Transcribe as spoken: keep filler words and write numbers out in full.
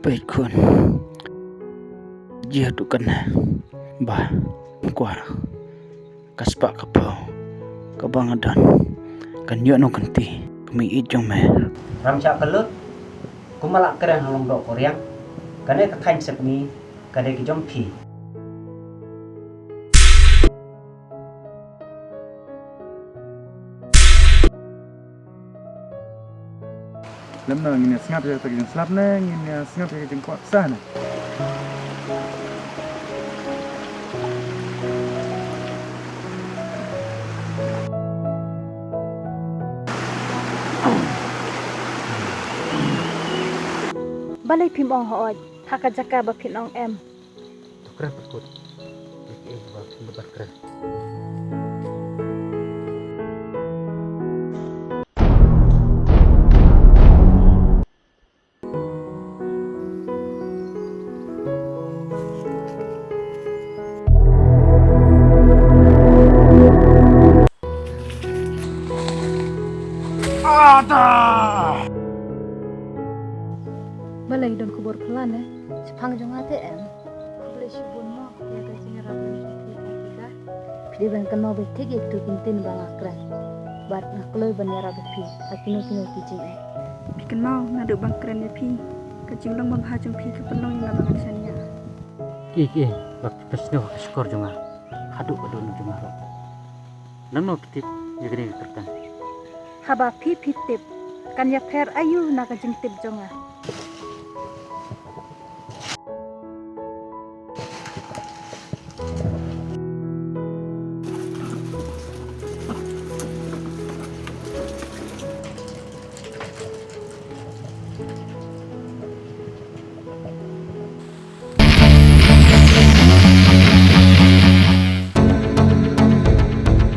Peit khun. Jia tu kan ba kwah ka spah ka phew kaba nga don kan ïoh nongkynti ka mei ïeit jong me. Ram shah ka lut, kumba la kren ha long doh ko riang, kane ka thaiñ sepngi ka dei ka jong phi. Lem na ngin ïa sngap ïa kata ka jingslap ne ngin ïa sngap ïa ka jingkwah pisa ne. Balei phim ong hooid ha ka jaka ba phin ong em? To kren pat kut. Phi ïa ba phi ba kren. Ada! Balei don khubor phylla ne? Shaphang jong nga te em? Khublei shibun mo ïa ka jingïarap mynta phi ïa phi ka. Phi dei ban kynmaw beit thik ïa kitu ki ktien ba nga kren. Bad nga kloi ban ïarap ïa phi ha kino kino ki jingeh. Phi kynmaw naduh ba nga kren ïa phi, ka jinglong babha jong phi ka pynlong ïa nga ba ngan shaniah. Ki ki ba phi pynsngew ha ka shkor jong nga haduh ka dohnud jong nga ruh. Nangno ki tip ïa kane ka kyrteng? Haba phi phi tip, kan ïapher aïu na ka jingtip jong nga?